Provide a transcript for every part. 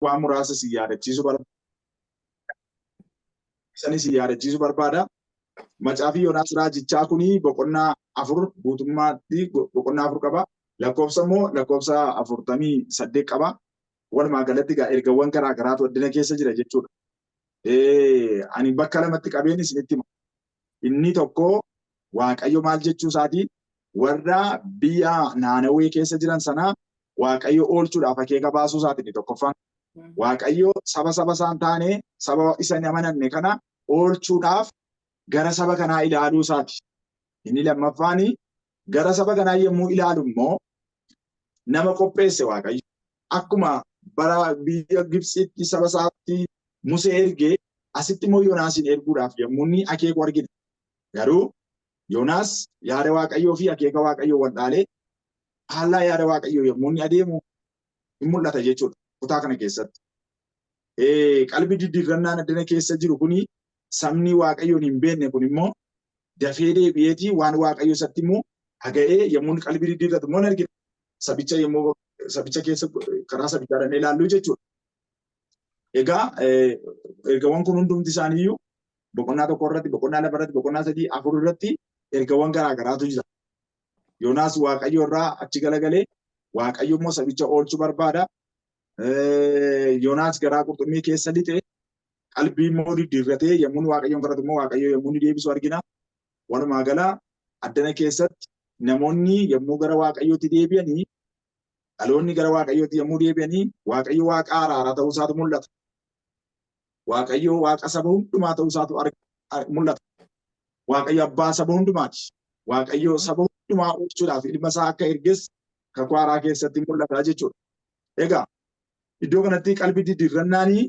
Waan muraasa si yaadachiisuu barbaada. Isanis si yaadachiisuu barbaada. Macaafi Yoonaas Raajichaa kuni boqonnaa 4 guutummaatti boqonnaa 4 qaba. Lakkoofsa immoo lakkoofsa 48 qaba. Walumaa galatti egaa ergawwan garaa garaatu addina keessa jira jechuudha. Ani bakka lamatti qabeen isinitti hima. Inni tokko Waaqayyo maal jechuu isaatii? Warra biyya Naanawee keessa jiran sana Waaqayyo oolchuudhaaf akeeka baasuu isaati inni tokkoffaan. Waaqayyo saba saba isaan taane, saba isa hin amananne kana oolchuudhaaf gara saba kanaa ilaaluu isaati. Inni lammaffaan gara saba kanaa yommuu ilaalu immoo nama qopheesse Waaqayyo. Akkuma bara biyya Gibxiitti saba isaatti Musee ergee, asitti immoo Yoonaasiin erguudhaaf yommuu inni akeeku argina. Garuu Yoonaas yaada Waaqayyoo fi akeeka Waaqayyoo waldhaalee faallaa yaada Waaqayyoo yommuu inni adeemu hin mul'ata jechuudha kutaa kana keessatti. Qalbii diddiirrannaan addana keessa jiru kuni, sabni Waaqayyoon hin beekne kun immoo dafee deebi'eetii waan Waaqayyo isatti himu dhaga'ee yommuu inni qalbii diddiirratu immoo hin argina. Sabicha yommuu sabicha keessa karaa sabichaa dhaqnee ilaallu jechuudha. Egaa ergawwan kun hundumti isaaniiyyuu boqonnaa 1 irratti, boqonnaa 2 irratti, boqonnaa 3, 4 irratti ergawwan garaa garaatu jira. Yoonaas Waaqayyo irraa achi galagalee, Waaqayyo immoo sabicha oolchuu barbaada. Yoonaas garaa qurxummii keessa lixe, qalbii immoo diddiirratee yommuu inni Waaqayyoon kadhatu immoo Waaqayyo yommuu inni deebisu argina. Walumaa gala addana keessatti namoonni yommuu gara Waaqayyootti deebi'anii, dhaloonni gara Waaqayyootti yommuu deebi'anii, Waaqayyo Waaqa araaraa ta'uu isaatu mul'ata. Waaqayyo Waaqa saba hundumaa ta'uu isaatu mul'ata. Waaqayyo abbaa saba hundumaati. Waaqayyo saba hundumaa oolchuudhaaf ilma isaa akka erges kakuu haaraa keessatti mul'ata jechuudha. Egaa iddoo kanatti qalbii diddiirrannaanii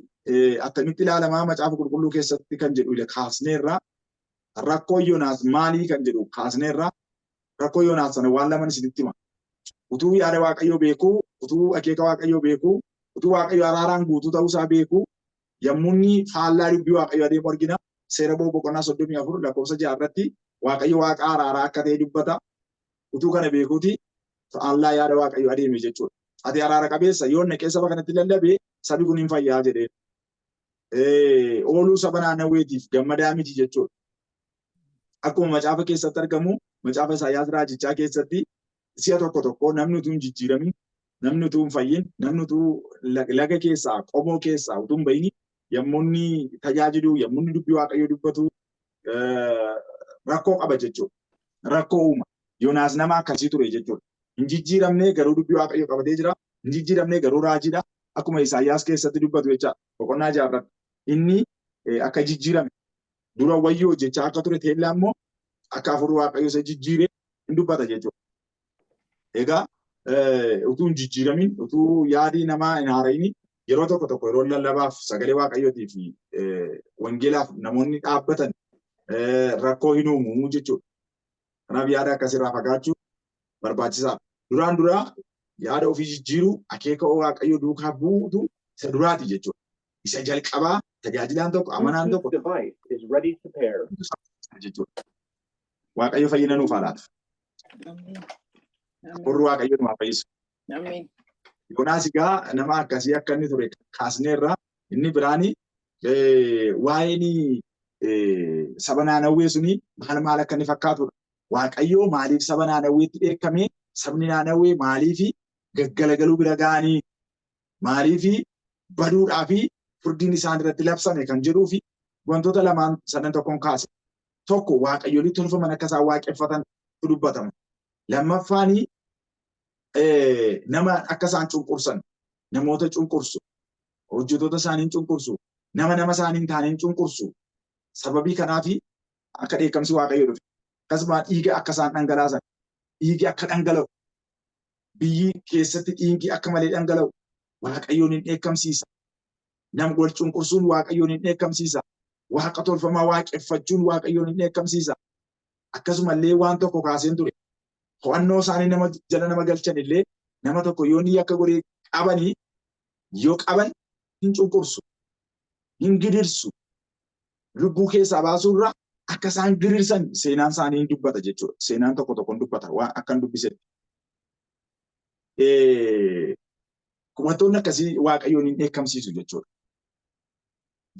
attamitti ilaalamaa macaafa qulqulluu keessatti kan jedhu kaasneerra. Rakkoo Yoonaas maalii kan jedhu kaasneerra. Rakkoo Yoonaas sana waan laman isinitti hima. Utuu yaada Waaqayyoo beekuu, utuu akeeka Waaqayyoo beekuu, utuu Waaqayyo araaraan guutuu ta'uu isaa beekuu, yommuu inni faallaa dubbii Waaqayyoo adeemu argina. Seera Ba'uu boqonnaa 34 lakkoofsa 6 irratti Waaqayyo Waaqa araaraa akka ta'e dubbata. Utuu kana beekuuti faallaa yaada Waaqayyoo adeeme jechuudha. Ati araara qabeessa, yoon dhaqee saba kanatti lallabe sabi kun hin fayyaa jedheen. Ooluu saba Naannawweetiif gammadaa miti jechuudha. Akkuma macaafa keessatti argamu, macaafa Isaayyaas raajichaa keessatti si'a tokko tokko namni utuu hin jijjiiramin, namni utuu hin fayyin, namni utuu laga keessaa, qomoo keessaa utuu hin bahin yommuu inni tajaajilu, yommuu inni dubbii Waaqayyoo dubbatu rakkoo qaba jechuudha. Rakkoo uuma. Yoonaas nama akkasii ture jechuudha. Hin jijjiiramne garuu dubbii Waaqayyoo qabatee jira. Hin jijjiiramne garuu raajiidha. Akkuma Isaayyaas keessatti dubbatu jecha boqonnaa 6 irratti. Inni akka jijjiirame, dura wayyoo jechaa akka ture, teellaa immoo akka hafuurri Waaqayyoo isa jijjiire hin dubbata jechuudha. Egaa utuu hin jijjiiramin, utuu yaadii namaa hin haara'in, yeroo tokko tokko yeroo lallabaaf, sagalee Waaqayyootii fi wangeelaaf namoonni dhaabbatan rakkoo hin uumu jechuudha. Kanaaf yaada akkasirraa fagaachuu barbaachisaadha. Duraan duraa yaada ofii jijjiiruu, akeeka Waaqayyoo duukaa bu'uutu isa duraati jechuudha. Isa jalqabaa tajaajilaan tokko, amanaan Bluetooth tokko device is ready to pair. jechuudha. Waaqayyo fayyina nuuf haa laatu. Ameen. Ameen. Hafuurri Waaqayyo nu haa fayyisu. Ameen. Yoonaas egaa nama akkasii akka inni ture kaasneerra. Inni biraani waa'een saba Naanawwee suni maal maal akka inni fakkaatudha. Waaqayyo maaliif saba Naanawweetti dheekkame? Sabni Naanawwee maaliif gaggalagaluu bira ga'anii? Maaliif baduudhaa fi furdiin isaan irratti labsame kan jedhuu fi wantoota lamaan sadan tokkoon kaase. Tokko, waaqayyolii tolfaman akka isaan waaqeffatan dubbatama. Lammaffaan, nama akka isaan cunqursan, namoota cunqursu, hojjetoota isaanii cunqursu, nama nama isaanii hin taaneen cunqursu. Sababii kanaaf akka dheekkamsi Waaqayyoo dhufe. Akkasuma dhiiga akka isaan dhangalaasan, dhiigi akka dhangala'u, biyyi keessatti dhiigi akka malee dhangala'u Waaqayyoon hin dheekkamsiisa. Nam wal cunqursuun Waaqayyoon hin dheekkamsiisa. Waaqa tolfamaa waaqeffachuun Waaqayyoon hin dheekkamsiisa. Akkasumallee waan tokko kaaseen ture. To'annoo isaanii nama jala nama galchan illee, nama tokko yoo inni yakka godhee qabanii, yoo qaban hin cunqursu. Hin gidirsu. Lubbuu keessaa baasuurra akka isaan gidirsan seenaan isaanii hin dubbata jechuudha. Seenaan tokko tokko hin dubbata waan akkan dubbisetti. Wantoonni akkasii Waaqayyoon hin dheekkamsiisu jechuudha.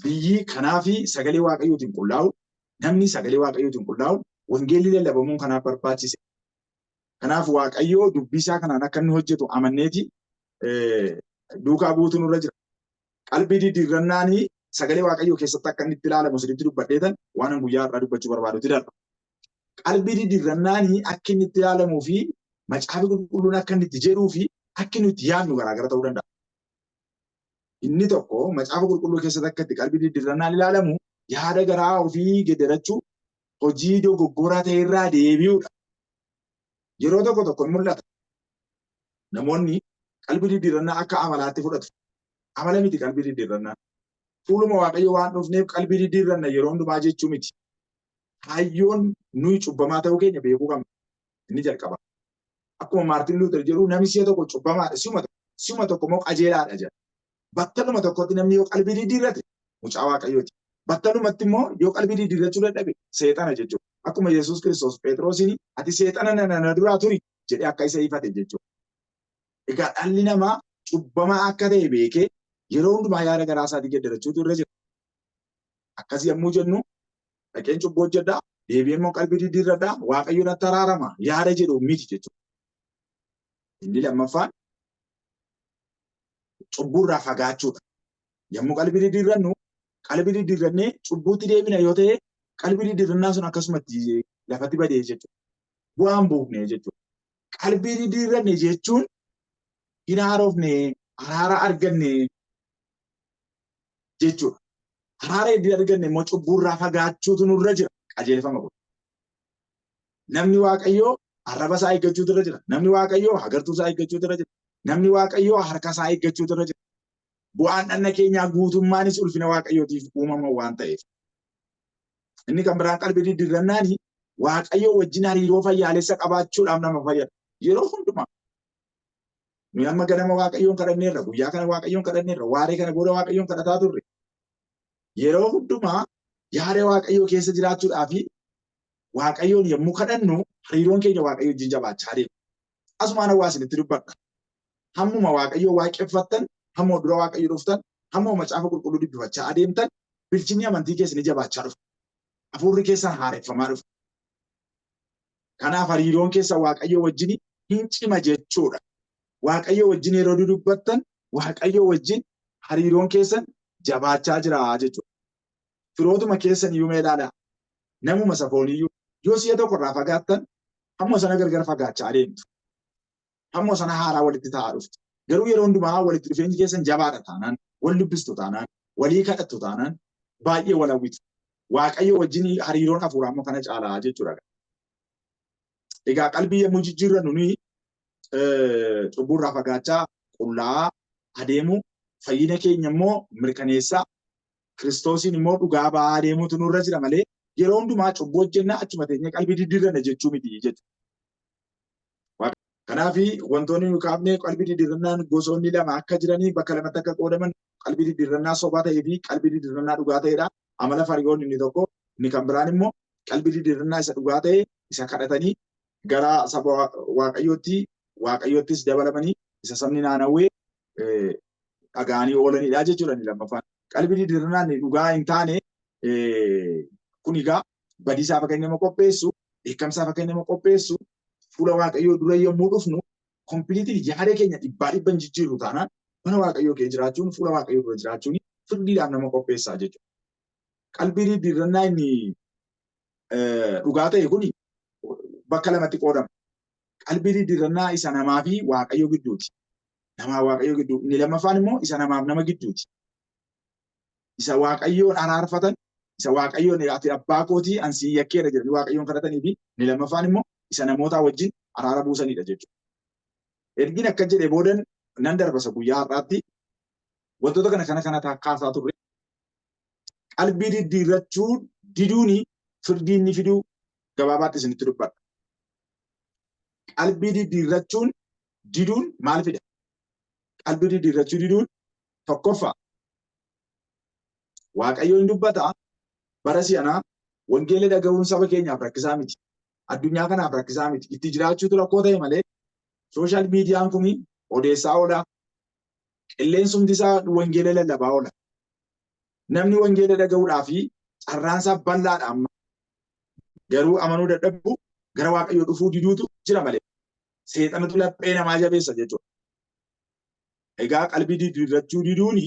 Biyyi kanaafi sagalee Waaqayyootiin qullaa'u, namni sagalee Waaqayyootiin qullaa'u, wangeelli lallabamuun kanaaf barbaachise. Kanaaf Waaqayyoo dubbii isaa kanaan akka inni hojjetu amanneeti duukaa buutu nurra jira. Qalbii diddiirrannaanii sagalee Waaqayyoo keessatti akka inni itti ilaalamu isinitti dubbadheetan waan guyyaa har'aa dubbachuu barbaadutti darba. Qalbii diddiirrannaanii akka inni itti ilaalamuu fi macaafi qulqulluun akka inni itti jedhuu fi akka inni itti yaadnu garaagara ta'uu danda'a. Inni tokko macaafa qulqulluu keessatti akka itti qalbii diddiirrannaan ilaalamu yaada garaa ofii geeddarachuu, hojii dogoggoraa ta'e irraa deebi'uudha. Yeroo tokko tokko hin mul'ata. Namoonni qalbii diddiirrannaa akka amalaatti fudhatu. Amala miti qalbii diddiirrannaa. Fuuluma Waaqayyo waan dhufneef qalbii diddiirranna yeroo hundumaa jechuu miti. Kaayyoon nuyi cubbamaa ta'uu keenya beekuu qabna. Inni jalqaba. Akkuma Maartin Luuter jedhu namni si'a tokko cubbamaadha, si'uma tokko, si'uma tokko immoo qajeelaadha jedha. Battaluma tokkotti namni yoo qalbii diddiirrate mucaa Waaqayyooti. Battalumatti immoo yoo qalbii diddiirrachuu dadhabe seexana jechuudha. Akkuma Yesuus Kiristoos Phexrosiin ati seexana nana na duraa turi jedhee akka isa ifate jechuudha. Egaa dhalli namaa cubbamaa akka ta'e beekee yeroo hundumaa yaada garaa isaatii geeddarachuutu irra jira. Akkas yommuu jennu dhaqeen cubbuu hojjedhaa, deebi'ee immoo qalbii diddiirradhaa, Waaqayyo natti araarama yaada jedhu miti jechuudha. Inni lammaffaan cubbuurraa fagaachuudha. Yommuu qalbii diddiirrannu qalbii diddiirrannee cubbuutti deebina yoo ta'e qalbii diddiirrannaa sun akkasumatti lafatti badee jechuudha. Bu'aan buufne jechuudha. Qalbii diddiirranne jechuun hin haarofne, araara arganne jechuudha. Araara iddoo arganne immoo cubbuurraa fagaachuutu nurra jira qajeelfama kun. Namni Waaqayyoo arraba isaa eeggachuutu irra jira. Namni Waaqayyoo agartuu isaa eeggachuutu irra jira. Namni Waaqayyoo harka isaa eeggachuutu irra jira. Bu'aan dhanna keenyaa guutummaanis ulfina Waaqayyootiif uumama waan ta'eef. Inni kan biraan qalbii diddiirrannaani Waaqayyoo wajjin hariiroo fayyaalessa qabaachuudhaaf nama fayyada. Yeroo hundumaa. Nuyi amma ganama Waaqayyoon kadhanneerra, guyyaa kana Waaqayyoon kadhanneerra, waaree kana booda Waaqayyoon kadhataa turre. Yeroo hundumaa yaada Waaqayyoo keessa jiraachuudhaa fi Waaqayyoon yommuu kadhannu hariiroon keenya Waaqayyo wajjin jabaachaa deema. Asumaan hawaa isinitti dubbadha. Hammuma Waaqayyoo waaqeffattan, hammuma dura Waaqayyo dhuftan, hammuma macaafa qulqulluu dubbifachaa adeemtan, bilchinni amantii keessan ni jabaachaa dhufa. Hafuurri keessan haareffamaa dhufa. Kanaaf hariiroon keessa Waaqayyo wajjin hin cima jechuudha. Waaqayyo wajjin yeroo dudubbattan Waaqayyo wajjin hariiroon keessan jabaachaa jira jechuudha. Firootuma keessan iyyuu mee ilaalaa. Namuma safooniyyuu yoo si'a tokko irraa fagaattan hamma sana gargar fagaachaa adeemtu. Hamma sana haaraa walitti ta'aa dhuftu. Garuu yeroo hundumaa walitti dhufeenyi keessan jabaadha taanaan, wal dubbistu taanaan, walii kadhattu taanaan baay'ee wal hawwitu. Waaqayyo wajjin hariiroon hafuuraa immoo kana caalaa jechuudha. Egaa qalbii yommuu jijjiirrannu nuyi cubbuurraa fagaachaa qullaa'aa adeemuu fayyina keenya immoo mirkaneessaa Kiristoosiin immoo dhugaa ba'aa adeemuutu nurra jira malee yeroo hundumaa cubbuu hojjennaa achuma teenyee qalbii diddiirranna jechuu miti jechuudha. Kanaaf wantoonni nu kaafne qalbii diddiirrannaan gosoonni lama akka jiranii bakka lamatti akka qoodaman qalbii diddiirrannaa sobaa ta'ee fi qalbii diddiirrannaa dhugaa ta'edha. Amala fariyoon inni tokko inni kan biraan immoo qalbii diddiirrannaa isa dhugaa ta'e isa kadhatanii gara saba Waaqayyootti Waaqayyoottis dabalamanii isa sabni naanawwee dhaga'anii oolanidha jechuudha inni lammaffaan. Qalbii diddiirrannaan dhugaa hin taane kun egaa badiisaaf akka inni nama qopheessu, dheekkamsaaf akka inni nama qopheessu, fuula Waaqayyoo dura yommuu dhufnu kompiliitii yaada keenya dhibbaa dhibba hin jijjiirru taanaan mana Waaqayyoo kee jiraachuun fuula Waaqayyoo dura jiraachuun firdiidhaaf nama qopheessaa jechuudha. Qalbii diddiirrannaa inni dhugaa ta'e kun bakka lamatti qoodama. Qalbii diddiirrannaa isa namaa fi Waaqayyoo gidduuti. Namaa Waaqayyoo gidduu. Inni lammaffaan immoo isa namaaf nama gidduuti. Isa Waaqayyoon araarfatan, isa Waaqayyoon ati abbaa kootii an siin yakkeera jedhanii Waaqayyoon kadhatanii fi inni lammaffaan immoo isa namootaa wajjin araara buusanidha jechuudha. Ergin akka jedhe boodan nan darbasa guyyaa har'aatti wantoota kana kana kana kaasaa turre. Qalbii diddiirrachuu diduuni firdii inni fiduu gabaabaatti isinitti dubbadha. Qalbii diddiirrachuun diduun maal fida? Qalbii diddiirrachuu diduun tokkoffaa Waaqayyo hin dubbata bara si'anaa wangeela dhaga'uun saba keenyaaf rakkisaa miti. Addunyaa kanaaf rakkisaa miti. Itti jiraachuutu rakkoo ta'e malee sooshaal miidiyaan kun odeessaa oola. Qilleensumti isaa wangeela lallabaa oola. Namni wangeela dhaga'uudhaa fi carraansaa bal'aadha amma. Garuu amanuu dadhabuu gara Waaqayyoo dhufuu diduutu jira malee. Seexanatu laphee namaa jabeessa jechuudha. Egaa qalbii diddiirrachuu diduuni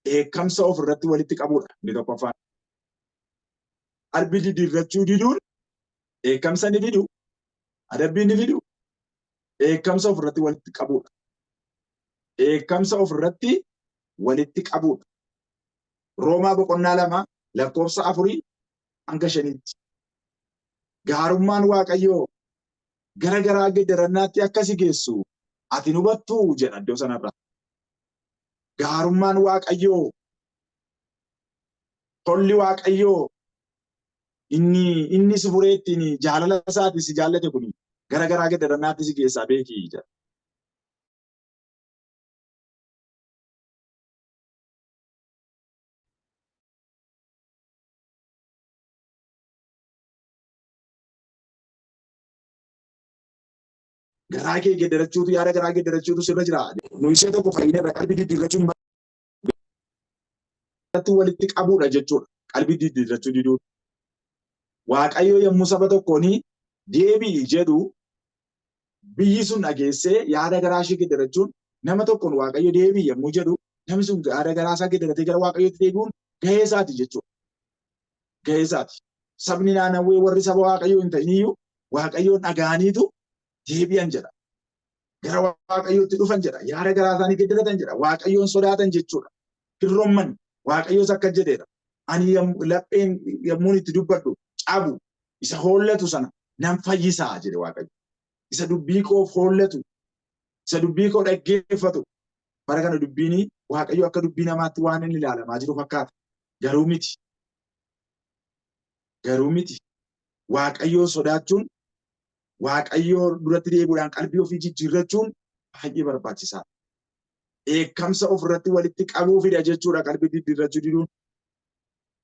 dheekkamsa of irratti walitti qabuudha inni tokkoffaan. Qalbii diddiirrachuu diduun dheekkamsa ni fidu, adabbii ni fidu, dheekkamsa of irratti walitti qabuudha. Dheekkamsa of irratti walitti qabuudha. Roomaa boqonnaa 2 lakkoofsa 4 hanga 5tti. Gaarummaan Waaqayyoo gara garaa geddarannaatti akka si geessu ati hin hubattuu jedha iddoo sanarra. Gaarummaan Waaqayyoo, tolli Waaqayyoo inni inni si furee ittiin jaalala isaatiin si jaallate kun gara garaa geddarannaatti si geessaa beeki jedha. Garaa kee geddarachuutu yaada garaa geddarachuutu sirra jira. Nu ishee tokko fayyina irra qalbii diddiirrachuun irratti walitti qabuudha jechuudha. Qalbii diddiirrachuu diduu. Waaqayyo yommuu saba tokkoon deebi'i jedhu biyyi sun dhageessee yaada garaa ishee geddarachuun nama tokkoon Waaqayyo deebi'i yommuu jedhu namni sun yaada garaa isaa geddaratee gara Waaqayyootti deebi'uun gahee isaati jechuudha. Gahee isaati. Sabni Naanawwee warri saba Waaqayyoo hin ta'in iyyuu Waaqayyoon dhaga'aniitu deebi'an jedha. Gara Waaqayyootti dhufan jedha. Yaada garaa isaanii geddaratan jedha. Waaqayyoon sodaatan jechuudha. Hin romman. Waaqayyoos akka jedheera. Ani lapheen yommuun itti dubbadhu cabu isa hoollatu sana nan fayyisaa jedhe Waaqayyo. Isa dubbii koof hoollatu, isa dubbii koo dhaggeeffatu. Bara kana dubbiin Waaqayyo akka dubbii namaatti waan inni ilaalamaa jiru fakkaata. Garuu miti. Garuu miti. Waaqayyoon sodaachuun, Waaqayyoo duratti deebi'uudhaan qalbii ofii jijjiirrachuun baay'ee barbaachisaadha. Dheekkamsa ofirratti walitti qabuu fida jechuudha qalbii diddiirrachuu diduun.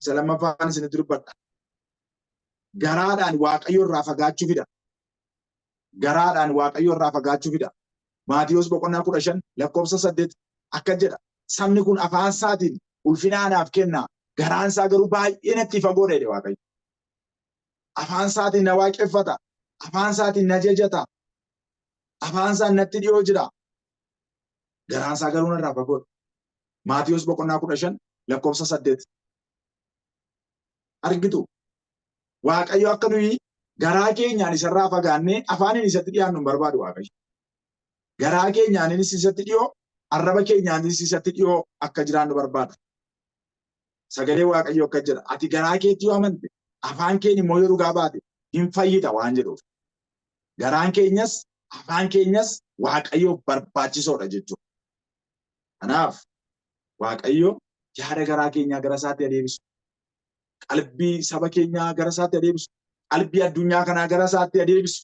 Isa lammaffaan isinitti dubbadha. Garaadhaan Waaqayyo irraa fagaachuu fida. Garaadhaan Waaqayyo irraa fagaachuu fida. Maatiyos boqonnaa 15 lakkoofsa 8 akka jedha. Sabni kun afaan isaatiin ulfina anaaf kenna, garaan isaa garuu baay'ee natti fagoodha jedhe Waaqayyo. Afaan isaatiin na waaqeffata, afaan isaatiin na jajata, afaan isaan natti dhiyoo jira. Garaan isaa garuu narraa fagoodha. Maatiyos boqonnaa 15 lakkoofsa 8. Argitu Waaqayyo akka nuyi garaa keenyaan isarraa fagaannee afaaniin isatti dhiyaannu hin barbaadu Waaqayyo. Garaa keenyaanis isatti dhiyoo, arraba keenyaanis isatti dhiyoo akka jiraannu barbaada. Sagalee Waaqayyo akka jedha. Ati garaa keetti yoo amante, afaan keen immoo yoo dhugaa baate hin fayyita waan jedhuuf. Garaan keenyas afaan keenyas Waaqayyoof barbaachisoodha jechuudha. Kanaaf Waaqayyo yaada garaa keenyaa gara isaatti adeebisu. Qalbii saba keenyaa gara isaatti adeebisu. Qalbii addunyaa kanaa gara isaatti adeebisu.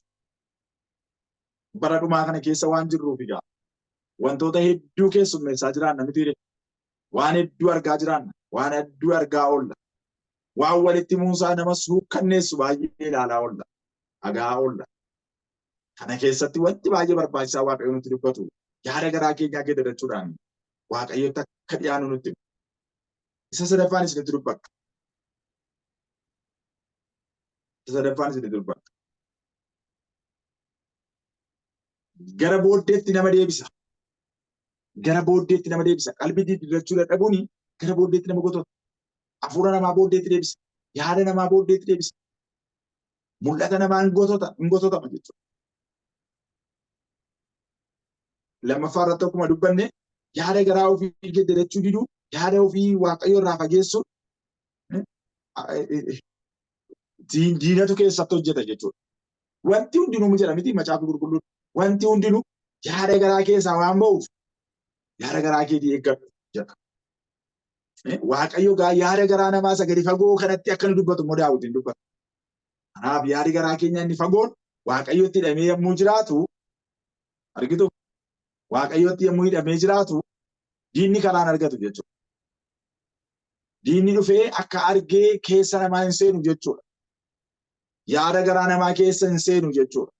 Bara dhumaa kana keessa waan jirruuf egaa wantoota hedduu keessummeessaa jiraanna miti. Waan hedduu argaa jiraanna. Waan hedduu argaa oolla. Waan walitti himuunsaa nama suukkanneessu baay'ee ilaalaa oolla. Dhagaa oolla. Kana keessatti wanti baay'ee barbaachisaa Waaqayyo nutti dubbatu yaada garaa keenyaa geddarachuudhaan Waaqayyotti akka dhiyaannu nutti hima. Isa sadaffaan isinitti dubbadha. Isa sadaffaan isinitti dubbadha. Gara booddeetti nama deebisa. Gara booddeetti nama deebisa. Qalbii diddiirrachuu dadhabuun gara booddeetti nama gotota. Hafuura namaa booddeetti deebisa. Yaada namaa booddeetti deebisa. Mul'ata namaa hin gotota, hin gototama jechuudha. Lammaffaa irratti akkuma dubbanne yaada garaa ofii geddarachuu diduu, yaada ofii Waaqayyo irraa fageessuu diinatu keessatti hojjeta jechuudha. Wanti hundinuu jedha miti macaafa qulqulluun. Wanti hundinuu yaada garaa keessaa waan ba'uuf yaada garaa keetii eeggadhu jedha. Waaqayyo gaa yaada garaa namaa isa gadi fagoo kanatti akka inni dubbatu immoo Daawit hin dubbatu. Kanaaf yaadi garaa keenya inni fagoon Waaqayyotti hidhamee yommuu jiraatu argitu Waaqayyotti yommuu hidhamee jiraatu diinni karaan argatu jechuudha. Diinni dhufee akka argee keessa namaa hin seenu jechuudha. Yaada garaa namaa keessa hin seenu jechuudha.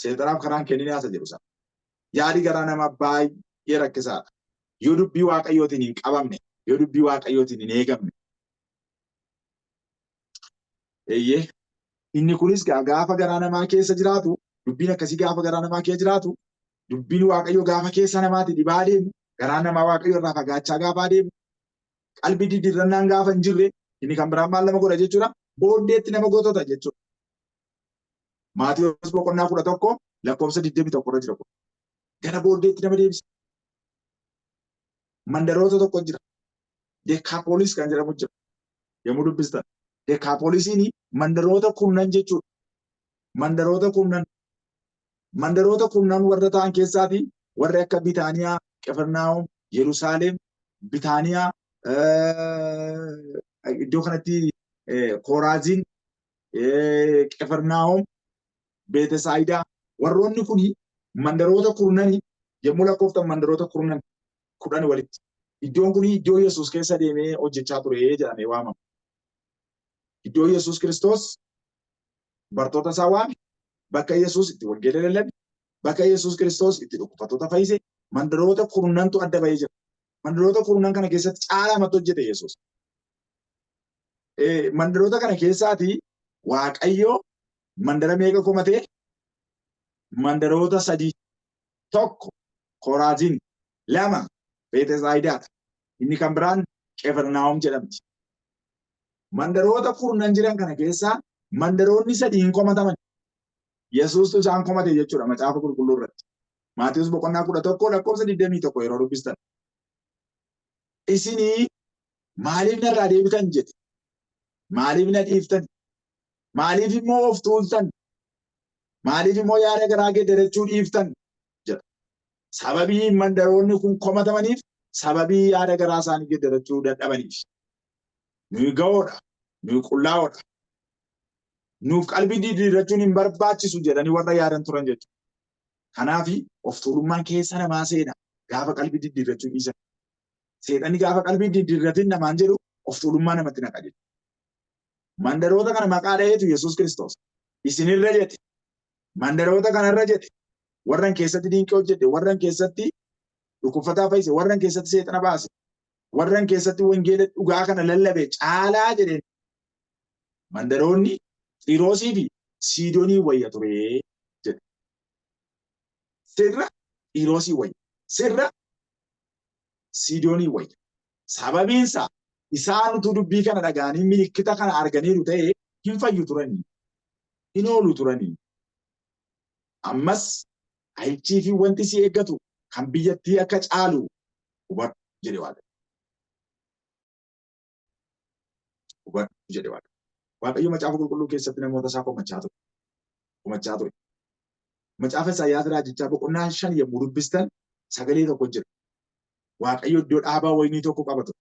Seexanaaf karaan kenninaa isa jedhu sana. Yaadi garaa namaa baay'ee Rakkisaadha. Yoo dubbii Waaqayyootiin hin qabamne, yoo dubbii Waaqayyootiin hin eegamne. Eeyyee, inni kunis gaafa garaa namaa keessa jiraatu, dubbiin akkasii gaafa garaa namaa keessa jiraatu, dubbiin Waaqayyoo gaafa keessa namaatti dhibaa deemu, garaa namaa Waaqayyo irraa fagaachaa gaafa adeemu, qalbii diddiirrannaan gaafa hin jirre, inni kan biraan maal nama godha jechuudha? Booddeetti nama gootota jechuudha. Maatiyos boqonnaa 11 lakkoofsa 21 irra jira kun. Gara booddeetti nama deebisa. Mandaroota tokko jira. Dekaapolis kan jedhamu jira. Yommuu dubbistan. Dekaapolisiin mandaroota kurnan jechuudha. Mandaroota kurnan. Mandaroota kurnan warra ta'an keessaatii warri akka Bitaaniyaa, Qifirnaahom, Yerusaalem, Bitaaniyaa, iddoo kanatti Kooraaziin, Qifirnaahom, Beetesaayidaa warroonni kun mandaroota kurnani yommuu lakkooftan mandaroota kurnan 10 walitti. Iddoon kun iddoo Yesuus keessa deemee hojjechaa ture jedhamee waamama. Iddoo Yesuus Kiristoos bartoota isaa waame, bakka Yesuus itti wangeela lallabe, bakka Yesuus Kiristoos itti dhukkubsattoota fayyise, mandaroota kurnantu adda bahee jira. Mandaroota kurnan kana keessatti caalaamatti hojjete Yesuus. Mandaroota kana keessaati Waaqayyo mandara meeqa komatee? Mandaroota 3. 1 Koraazin, 2 Beetesaayidaadha. Inni kan biraan Qefernaahom jedhamti. Mandaroota kurnan jiran kana keessaa mandaroonni 3 hin komataman. Yesuustu isaan komate jechuudha macaafa qulqulluu irratti. Maatiyus boqonnaa 11 lakkoofsa 21 yeroo dubbistan. Isinii maaliif narraa deebitan jedhe? Maaliif na dhiiftan? Maaliif immoo of tuultan? Maaliif immoo yaada garaa geeddarachuu dhiiftan? Jedha. Sababii mandaroonni kun komatamaniif sababii yaada garaa isaanii geeddarachuu dadhabaniif. Nuyi ga'oodha, nuyi qullaa'oodha. Nuuf qalbii diddiirrachuun hin barbaachisu jedhanii warra yaadan turan jechuudha. Kanaaf of tuulummaan keessa namaa seena gaafa qalbii diddiirrachuu dhiisan. Seexanni gaafa qalbii diddiirratin namaan jedhu of tuulummaa namatti naqa jechuudha. Mandaroota kana maqaa dha'eetu Yesuus Kiristoos isinirra jedhe. Mandaroota kanarra jedhe. Warran keessatti dinqii hojjedhe, warran keessatti dhukkubfataa fayyise, warran keessatti seexana baase, warran keessatti wangeela dhugaa kana lallabe caalaa jedheen. Mandaroonni Xiiroosii fi Siidoonii wayya ture jedhe. Sirra Xiiroosii wayya. Sirra Siidoonii wayya. Sababiinsaa isaan utuu dubbii kana dhaga'anii milikkita kana arganiiru ta'e hin fayyu turanii. Hin oolu turanii. Ammas dha'ichii fi wanti si eeggatu kan biyyattii akka caalu hubadhu jedhe Waaqayyo. Hubadhu jedhe Waaqayyo. Waaqayyo macaafa qulqulluu keessatti namoota isaa komachaa ture. Komachaa ture. Macaafa Isaayyaas raajichaa boqonnaa 5 yommuu dubbistan sagalee tokko jira. Waaqayyo iddoo dhaabaa wayinii tokko qaba ture.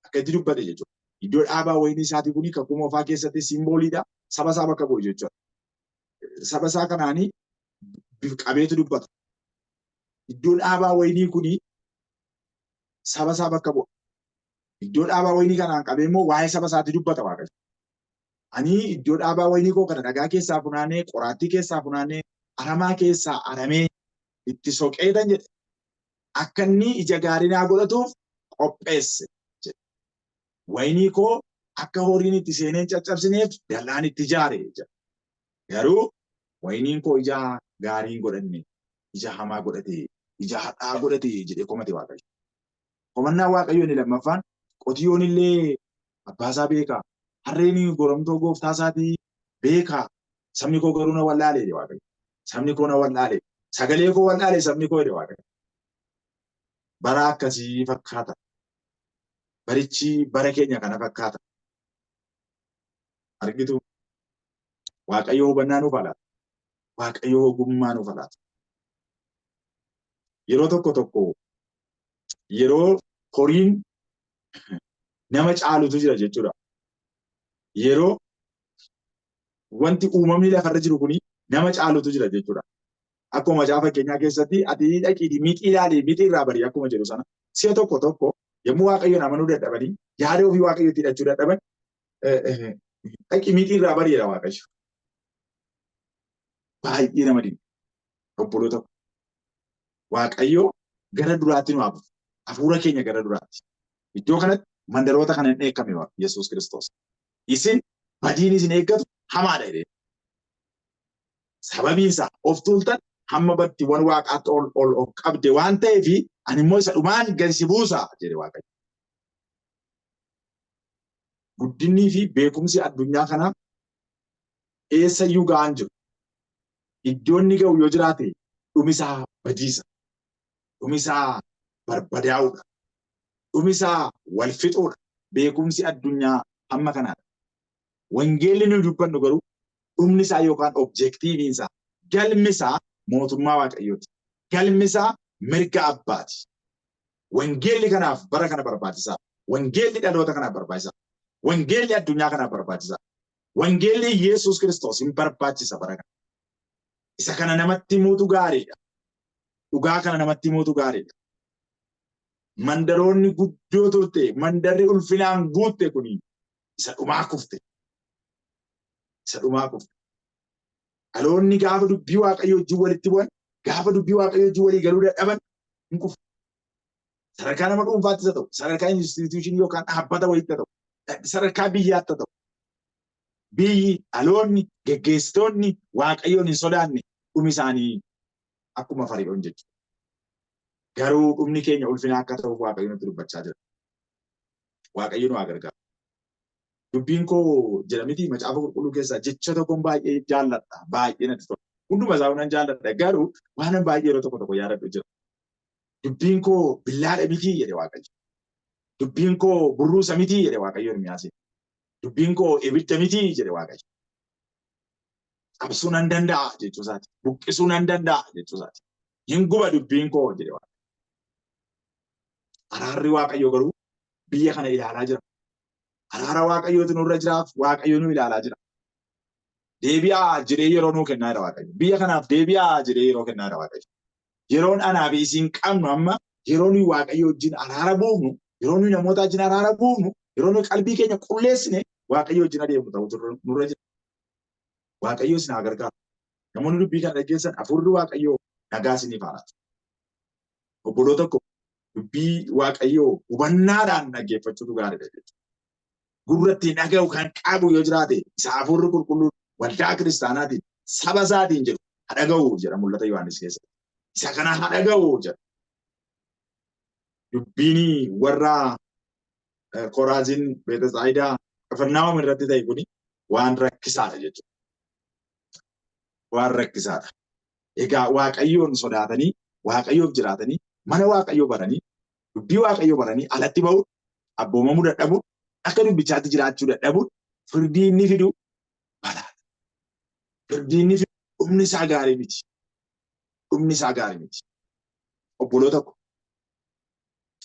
Akka itti dubbate jechuudha. Iddoo dhaabaa wayinii isaatii kuni kakuu moofaa keessatti simbooliidha. Saba isaa bakka bu'e jechuudha. Saba isaa kanaanii qabeetu dubbata. Iddoo dhaabaa wayinii kuni saba isaa bakka bu'a. Iddoo dhaabaa wayinii kanaan qabee immoo waa'ee saba isaatti dubbata Waaqayyo. Ani iddoo dhaabaa wayinii koo kana dhagaa keessaa funaanee, qoraattii keessaa funaanee, aramaa keessaa aramee itti soqeetan jedhe. Akka inni ija gaarii naa godhatuuf qopheesse jedhe. Wayinii koo akka horiin itti seenee hin caccabsineef dallaan itti ijaare jedhe. Garuu wayiniin koo ija gaarii hin godhanne, ija hamaa godhate, ija hadhaa godhate jedhee komate Waaqayyo. Komannaa Waaqayyo inni lammaffaan qotiyyoon illee abbaa isaa beeka, harreen goramtoo gooftaa isaatii beeka, sabni koo garuu na wallaale jedhe Waaqayyo. Sabni koo na wallaale, sagalee koo wallaale sabni koo jedhe Waaqayyo. Bara akkasii fakkaata. Barichi bara keenya kana fakkaata. Argitu Waaqayyo hubannaa nuuf haa laatu. Waaqayyo ogummaa nuuf haa laatu. Yeroo tokko tokko yeroo horiin nama caalutu jira jechuudha. Yeroo wanti uumamni lafarra jiru kuni nama caalutu jira jechuudha. Akkuma macaafa fakkeenyaa keessatti ati dhaqiitii mixii ilaalii mixii irraa barii akkuma jedhu sana si'a tokko tokko yommuu Waaqayyoon amanuu dadhabanii yaada ofii Waaqayyootti hidhachuu dadhaban dhaqi mixii irraa barii jedha Waaqayyo. Baay'ee nama dinqa. Obboloota Waaqayyo Gara duraatti nu hafu. Hafuura keenya gara duraatti. Iddoo kanatti mandaroota kana hin dheekkame Yesuus Kiristoos. Isin badiin isin eeggatu hamaadha jedhee. Sababiin isaa of tuultan hamma battiiwwan waaqaatti ol ol of qabde waan ta'eef ani immoo isa dhumaan gadi si buusa jedhe Waaqayyo. Guddinnii fi beekumsi addunyaa kanaa eessayyuu ga'aan jiru. Iddoon inni ga'u yoo jiraate dhumisaa badiisa. Dhumisaa barbadaa'uudha. Dhumisaa wal fixuudha. Beekumsi addunyaa hamma kanaadha. Wangeelli nuyi dubbannu garuu dhumni isaa yookaan objektiiviin isaa galmi isaa mootummaa Waaqayyooti. Galmi isaa mirga abbaati. Wangeelli kanaaf bara kana barbaachisaa. Wangeelli dhaloota kanaaf barbaachisaa. Wangeelli addunyaa kanaaf barbaachisaa. Wangeelli Yesuus Kiristoos hin barbaachisa bara kana. Isa kana namatti himuutu gaariidha. Dhugaa kana namatti himuutu gaariidha. Mandaroonni guddoo turte, mandarri ulfinaan guutte kuni isa dhumaa kufte. Isa dhumaa kufte. Dhaloonni gaafa dubbii Waaqayyoo wajjin walitti bu'an, gaafa dubbii Waaqayyoo wajjin walii galuu dadhaban hin kufu. Sadarkaa nama dhuunfaattis haa ta'u, sadarkaa instituushinii yookaan dhaabbata wayiitti haa ta'u, sadarkaa biyyaatti haa ta'u. Biyyi, dhaloonni, geggeessitoonni Waaqayyoon hin sodaanne dhumi isaanii akkuma Fari'oon jechuudha. Garuu dhumni keenya ulfina akka ta'uuf Waaqayyo nutti dubbachaa jira. Waaqayyo nu haa gargaaru. Dubbiin koo jedha miti macaafa qulqulluu keessaa jecha tokkoon baay'ee jaalladha. Baay'ee natti tola. Hunduma isaa nan jaalladha. Garuu waan baay'ee yeroo tokko tokko yaadadhu jira. Dubbiin koo billaadha mitii jedhe Waaqayyo. Dubbiin koo burruusa mitii jedhe Waaqayyo Ermiyaasiin. Dubbiin koo ibidda mitii jedhe Waaqayyo. Cabsuu nan danda'a jechuu isaati. Buqqisuu nan danda'a jechuu isaati. Hin guba dubbiin koo jedhe Waaqayyo. Araarri Waaqayyo garuu biyya kana ilaalaa jira. Araara Waaqayyootu nurra jiraaf Waaqayyo nu ilaalaa jira. Deebi'aa jedhee yeroo nuu kennaa jira Waaqayyo. Biyya kanaaf deebi'aa jedhee yeroo kennaa jira Waaqayyo. Yeroon anaa fi isin qabnu amma yeroo nuyi Waaqayyo wajjin araara buufnu, yeroo nuyi namoota wajjin araara buufnu, yeroo nuyi qalbii keenya qulleessine Waaqayyo wajjin adeemnu ta'utu nurra jira. Waaqayyo isin haa gargaaru. Namoonni dubbii kana dhaggeessan hafuurri Waaqayyoo nagaa isiniif haa laatu. Obboloota koo dubbii Waaqayyoo hubannaadhaan dhaggeeffachuutu gaariidha jechuudha. Gurra ittiin dhaga'u kan qabu yoo jiraate isa hafuurri qulqulluun waldaa kiristaanaatiin saba isaatiin jedhu haa dhaga'u jedha mul'ata Yohaannis keessatti. Isa kana haa dhaga'u jedha. Dubbiin warra Koraaziin, Beetesaayidaa, Qifirnaahom irratti ta'e kuni waan rakkisaadha jechuudha. Waan rakkisaadha. Egaa Waaqayyoon sodaatanii, Waaqayyoof jiraatanii, mana Waaqayyoo baranii, dubbii Waaqayyoo baranii alatti ba'uun, abboomamuu dadhabuun, akka dubbichaatti jiraachuu dadhabuun firdii inni fidu balaadha. Firdii inni fidu dhumni isaa gaarii miti. Dhumni isaa gaarii miti. Obboloota ko,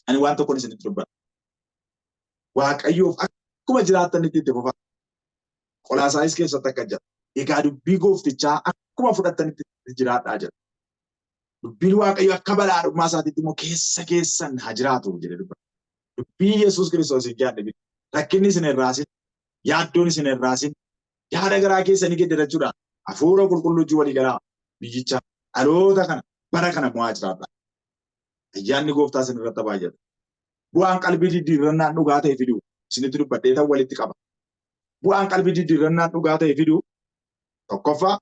ani waan tokkon isinitti dubbadha. Waaqayyoof akkuma jiraattanitti itti fufaa. Qolaasaayis keessatti akka jedha. Egaa dubbii gooftichaa akkuma fudhattanitti jiraadhaa jedha. Dubbiin Waaqayyo akka badhaadhummaa isaatiitti immoo keessa keessan haa jiraatu jedhee dubbata. Dubbii Yesuus Kiristoos hin yaadne miti. Rakkinni isin hin raasin, yaaddoon isin hin raasin, yaada garaa keessanii geddarachuudhaan hafuura qulqulluu wajjin walii galaa biyyicha dhaloota kana bara kana mo'aa jiraadha. Ayyaanni gooftaa isin irratti baay'ata. Bu'aan qalbii diddiirrannaan dhugaa ta'e fidu isinitti dubbadhee ta'u walitti qaba. Bu'aan qalbii diddiirrannaan dhugaa ta'e fidu tokkoffaa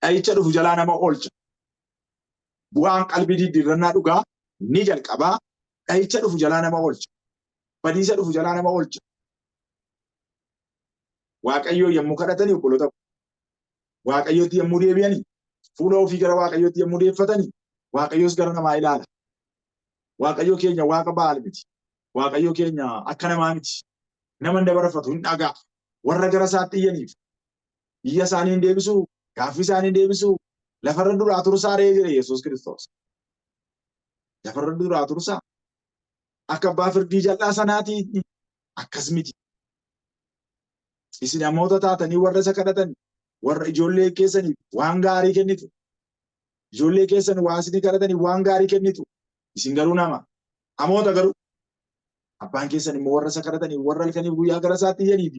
dha'icha dhufu jalaa nama oolcha. Bu'aan qalbii diddiirrannaa dhugaa ni jalqabaa dha'icha dhufu jalaa nama oolcha. Badiisa dhufu jalaa nama oolcha. Waaqayyoo yommuu kadhatanii obboloota Waaqayyootti yommuu deebi'anii fuula ofii gara Waaqayyootti yommuu deeffatanii Waaqayyoos gara namaa ilaala. Waaqayyo keenya Waaqa Ba'aal miti. Waaqayyo keenya akka namaa miti. Nama hin dabarfatu hin dhaga'a. Warra gara isaatti iyyaniif iyya isaanii hin deebisuu, gaaffii isaanii hin deebisuu, lafarra duraa tursaa ree jedhe Yesuus Kiristoos. Lafarra duraa tursaa. Akka abbaa firdii jal'aa sanaatii akkas miti. Isin namoota taatanii warra isa kadhatan, warra ijoollee keessaniif waan gaarii kennitu. Ijoollee keessan waa isinii kadhataniif waan gaarii kennitu. Isin garuu nama. Hamoota garuu abbaan keessan immoo warra isa kadhataniif warra halkaniif guyyaa gara isaatti iyyaniif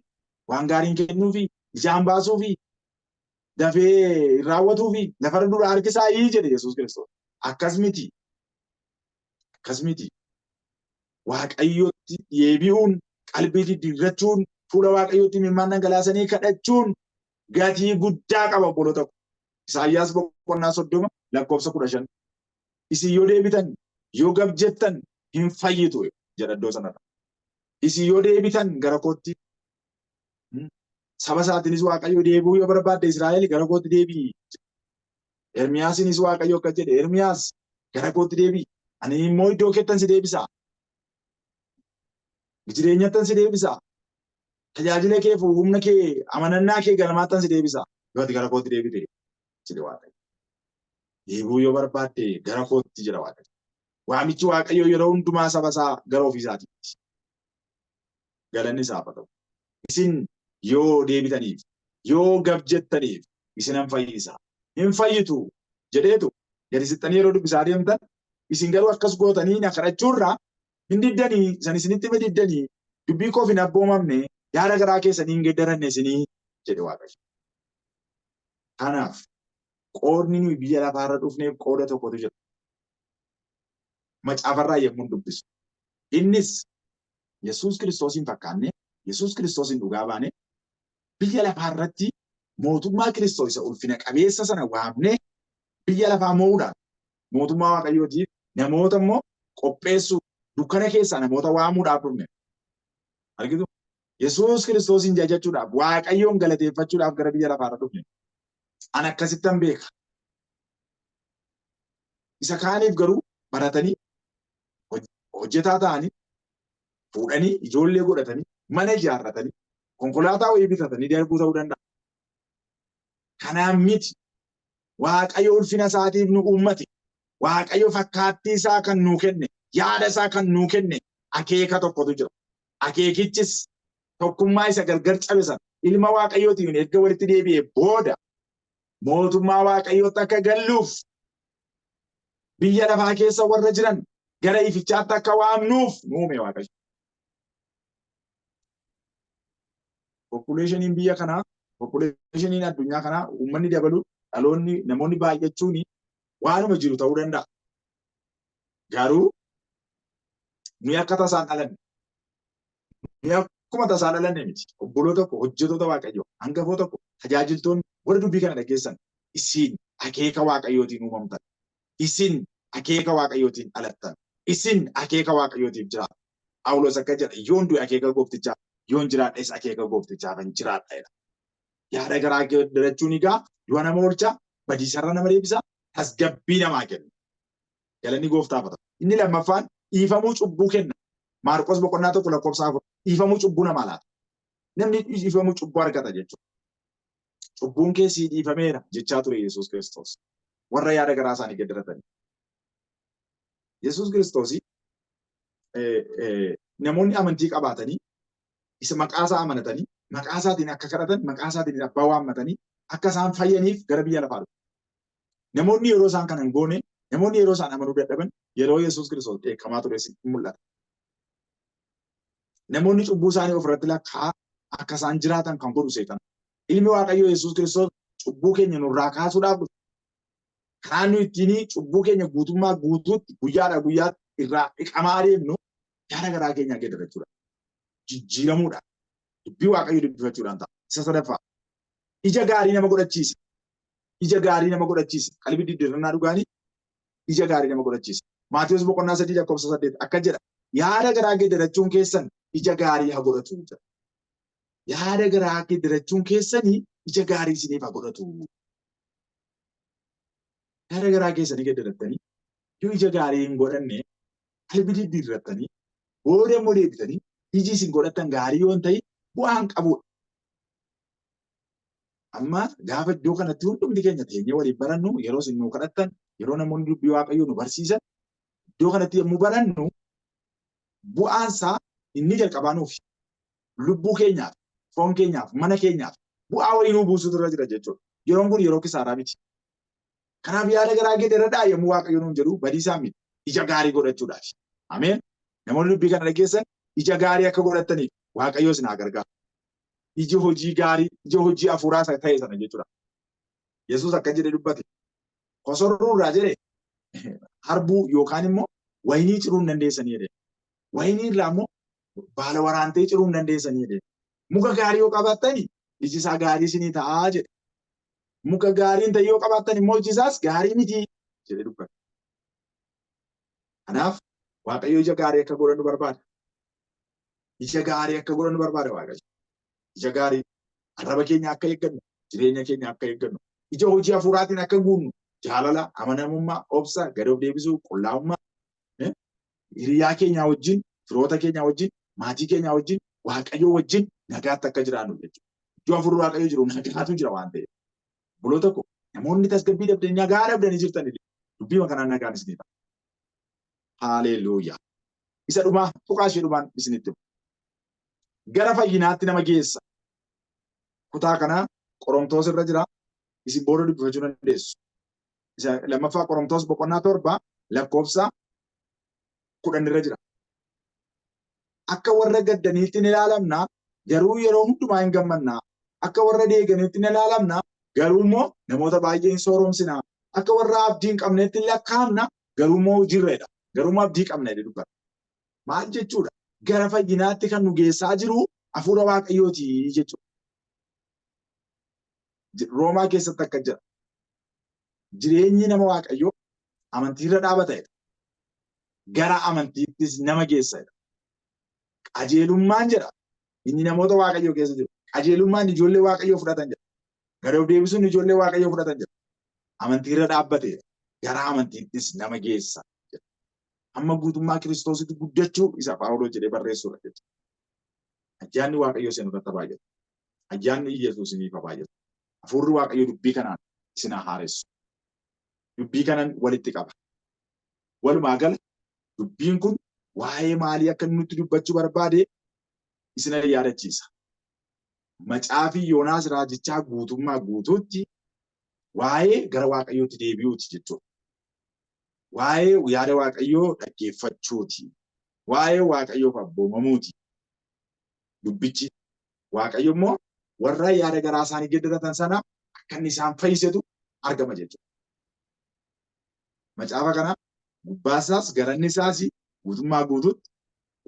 waan gaariin kennuufi ijaan baasuufi Dafee raawwatuufi lafarra dura harkisaa ii jedhe Yesuus Kiristoos. Akkas miti. Akkas miti. Waaqayyotti deebi'uun, qalbii diddiirrachuun, fuula Waaqayyootti imimmaan dhangalaasanii kadhachuun gatii guddaa qaba obboloota ko. Isaayyaas boqonnaa 30 lakkoofsa 15. Isin yoo deebitan, yoo gab jettan hin fayyitu jedha iddoo sanarra. Isin yoo deebitan gara kootti saba isaatiinis Waaqayyo deebi'uu yoo barbaadde Israa'el gara kootti deebi'i. Ermiyaasiinis Waaqayyo akkas jedhe, Ermiyaas gara kootti deebi'i. Ani immoo iddoo keettan si deebisa. Jireenyattan si deebisa. Tajaajila kee fi humna kee amanannaa kee galmaattan si deebisa. Yoo ati gara kootti deebite jedhe Waaqayyo. Deebi'uu yoo barbaadde gara kootti jedha Waaqayyo. Waamichi Waaqayyoo yeroo hundumaa saba isaa gara ofii isaatiitti. Galanni isaaf haa ta'u. Isin yoo deebitaniif, yoo gab jettaniif isinan fayyisa. Hin fayyitu jedheetu gadi siqxanii yeroo dubbisaa deemtan isin garuu akkas gootanii na kadhachuurraa hin diddanii isan isinitti hime diddanii dubbii koof hin abboomamne yaada garaa keessanii hin geddaranne isinii jedhe Waaqayyo. Kanaaf qoodni nuyi biyya lafaarra dhufneef qooda tokkotu jira. Macaafarraa yommuu dubbisu. Innis Yesuus Kiristoosiin fakkaannee, Yesuus Kiristoosiin dhugaa baanee, biyya lafaa irratti mootummaa Kiristoos isa ulfina qabeessa sana waamnee biyya lafaa mo'uudhaan mootummaa Waaqayyootiif namoota immoo qopheessuu dukkana keessaa namoota waamuudhaaf dhufne. Argitu? Yesuus Kiristoosiin jajachuudhaaf, Waaqayyoon galateeffachuudhaaf gara biyya lafaarra dhufne. An akkasittan beeka. Isa kaaniif garuu baratanii hojjetaa ta'anii fuudhanii ijoollee godhatanii mana ijaarratanii konkolaataa wayii bitatanii darbuu ta'uu danda'a. Kanaan miti. Waaqayyo ulfina isaatiif nu uummate. Waaqayyo fakkaattii isaa kan nuu kenne, yaada isaa kan nuu kenne akeeka tokkotu jira. Akeekichis tokkummaa isa gargar cabe sana ilma Waaqayyootiin erga walitti deebi'ee booda mootummaa Waaqayyootti akka galluuf biyya lafaa keessa warra jiran gara ifichaatti akka waamnuuf nu uume Waaqayyo. Poppuleeshiniin biyya kanaa, poppuleeshiniin addunyaa kanaa uummanni dabaluu, dhaloonni namoonni baay'achuun waanuma jiru ta'uu danda'a. Garuu nuyi akka tasaan dhalanne. Nuyi akkuma tasaa dhalanne miti. Obboloota koo, hojjetoota Waaqayyoo, hangafoota koo, tajaajiltoonni warra dubbii kana dhageessan isin akeeka Waaqayyootiin uumamtan. Isin akeeka Waaqayyootiin dhalattan. Isin akeeka Waaqayyootiif jiraattan. Phaawulos akka jedha yoon du'e akeeka gooftichaa, yoon jiraadhes akeeka gooftichaafan jiraadha jedha. Yaada garaa geeddarachuun egaa du'a nama oolcha, badiisarra nama deebisa, tasgabbii namaa kenna. Galanni gooftaaf haa ta'u. Inni lammaffaan dhiifamuu cubbuu kenna. Maarqos boqonnaa 1 lakkoofsa 4 dhiifamuu cubbuu namaa laata. Namni dhiifamuu cubbuu argata jechuudha. Cubbuun kee sii dhiifameera jechaa ture Yesuus Kiristoos. Warra yaada garaa isaanii geeddaratanii. Yesuus Kiristoos namoonni amantii qabaatanii isa maqaa isaa amanatanii maqaa isaatiin akka kadhatan maqaa isaatiin abbaa waammatanii akka isaan fayyaniif gara biyya lafaa dhufe. Namoonni yeroo isaan kana hin goone, namoonni yeroo isaan amanuu dadhaban yeroo Yesuus Kiristoos dheekkamaa ture hin mul'ata. Namoonni cubbuu isaanii ofirratti lakkaa'aa akka isaan jiraatan kan godhu seexana. Ilmi Waaqayyoo Yesuus Kiristoos cubbuu keenya nurraa kaasuudhaaf dhufe. Karaan nu ittiin cubbuu keenya guutummaa guutuutti guyyaadhaa guyyaatti irraa dhiqamaa adeemnu yaada garaa keenyaa geeddarachuudha. Jijjiiramuudha. Dubbii Waaqayyoo dubbifachuudhaan ta'a. Isa sadaffaa. Ija gaarii nama godhachiisa. Ija gaarii nama godhachiisa. Qalbii diddiirrannaa dhugaanii ija gaarii nama godhachiisa. Maatewos boqonnaa 3 lakkoofsa 8 akka jedha. Yaada garaa geeddarachuun keessan ija gaarii haa godhatu jedha. Yaada garaa geeddarachuun keessanii ija gaarii isiniif haa godhatu. Yaada garaa keessanii geeddarattanii yoo ija gaarii hin godhanne qalbii diddiirrattanii booda immoo deebitanii iji isin godhattan gaarii yoo hin ta'in bu'aa hin qabudha. Amma gaafa iddoo kanatti hundumti keenya teenyee waliin barannu yeroo isin nuu kadhattan yeroo namoonni dubbii Waaqayyoo nu barsiisan iddoo kanatti yommuu barannu bu'aan isaa inni jalqabaa nuufi lubbuu keenyaaf foon keenyaaf mana keenyaaf bu'aa wayii nuu buusutu irra jira jechuudha. Yeroon kun yeroo kisaaraa miti. Kanaaf yaada garaa geeddaradhaa yommuu Waaqayyo nuun jedhu badiisaa miti. Ija gaarii godhachuudhaaf. Ameen. Namoonni dubbii kana dhageessan ija gaarii akka godhattaniif Waaqayyo isin haa gargaaru. Iji hojii gaarii, ija hojii hafuuraa isa ta'e sana jechuudha. Yesuus akka jedhe dubbate. Kosorruu irraa jedhe harbuu yookaan immoo wayinii ciruu hin dandeessanii jedhe. Wayinii irraa immoo baala waraantee ciruu hin dandeessanii jedhe. Muka gaarii yoo qabaattani iji isaa gaarii isinii ta'aa jedhe. Muka gaarii hin ta'in yoo qabaattan immoo iji isaas gaarii miti jedhe dubbate. Kanaaf Waaqayyo ija gaarii akka godhannu barbaada. Ija gaarii akka godhannu barbaada Waaqayyo. Ija gaarii arraba keenya akka eeggannu, jireenya keenya akka eeggannu, ija hojii hafuuraatiin akka guunnu, jaalala, amanamummaa, obsa, gad of deebisuu, qullaa'ummaa, hiriyaa keenya wajjin, firoota keenya wajjin, maatii keenya wajjin, Waaqayyoo wajjin nagaatti akka jiraannu jechuudha. Iddoo hafuurri Waaqayyoo jiru nagaatu jira waan ta'eef. Obboloota koo namoonni tasgabbii dhabdanii nagaa dhabdanii jirtan illee dubbii kanaan nagaan isinii ta'a. Haaleluuyaa. Isa dhumaa tuqaa ishee dhumaan isinitti hima. Gara fayyinaatti nama geessa. Kutaa kana Qorontoos irra jira. Isin booda dubbifachuu dandeessu. Isa lammaffaa Qorontoos boqonnaa 7 lakkoofsa 10 irra jira. Akka warra gaddaniitti ni ilaalamna, garuu yeroo hundumaa hin gammanna. Akka warra deeganiitti ni ilaalamna, garuu immoo namoota baay'ee hin sooromsina. Akka warra abdii hin qabneetti hin lakkaa'amna, garuu immoo hojiirra. Garuu immoo abdii qabna jedhee dubbata. Maal jechuudha? Gara fayyinaatti kan nu geessaa jiru hafuura Waaqayyooti jechuudha. Roomaa keessatti akka jira. Jireenyi nama Waaqayyoo amantiirra dhaabata jedha. Gara amantiittis nama geessa jedha. Qajeelummaan jedha. Inni namoota Waaqayyoo keessa jiru. Qajeelummaan ijoollee Waaqayyoo fudhatan jedha. Gad of deebisuun ijoollee Waaqayyoo fudhatan jedha. Amantiirra dhaabbateera. Gara amantiittis nama geessa jedha. Hamma guutummaa Kiristoositti guddachuu isa Phaawulos jedhee barreessuudha jechuudha. Ayyaanni Waaqayyoo isin irratti baay'atu. Ayyaanni Iyyasuus isiniif haa baay'atu. Hafuurri Waaqayyoo dubbii kanaan isin haa haaressu. Dubbii kanan walitti qaba. Walumaa gala dubbiin kun waa'ee maalii akka inni nutti dubbachuu barbaade isin yaadachiisa. Macaafi Yoonaas raajichaa guutummaa guutuutti waa'ee gara Waaqayyootti deebi'uuti jechuudha. Waa'ee yaada Waaqayyoo dhaggeeffachuuti. Waa'ee Waaqayyoof abboomamuuti. Dubbichi Waaqayyo immoo warra yaada garaa isaanii geddaratan sana akka inni isaan fayyisetu argama jechuudha. Macaafa kana gubbaasaas garanni isaas guutummaa guutuutti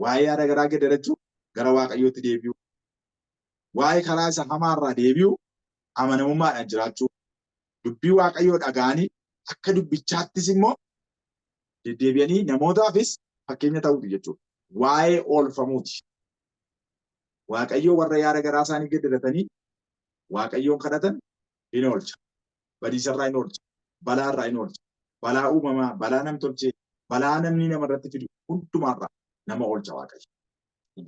waa'ee yaada garaa geddarachuu gara Waaqayyootti deebi'uu, waa'ee karaa isa hamaarraa deebi'uu, amanamummaadhaan jiraachuu, dubbii Waaqayyoo dhaga'anii akka dubbichaattis immoo deddeebi'anii namootaafis fakkeenya ta'uuti jechuudha. Waa'ee oolfamuuti. Waaqayyoo warra yaada garaa isaanii geddaratanii Waaqayyoon kadhatan hin oolcha. Badiisarraa hin oolcha. Balaarraa hin oolcha. Balaa uumamaa, balaa namtolchee, balaa namni namarratti fidu hundumaarraa nama oolcha Waaqayyo.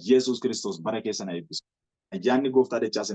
Yesuus Kiristoos bara keessa na eebbisu. Ayyaanni gooftaa dachaa isin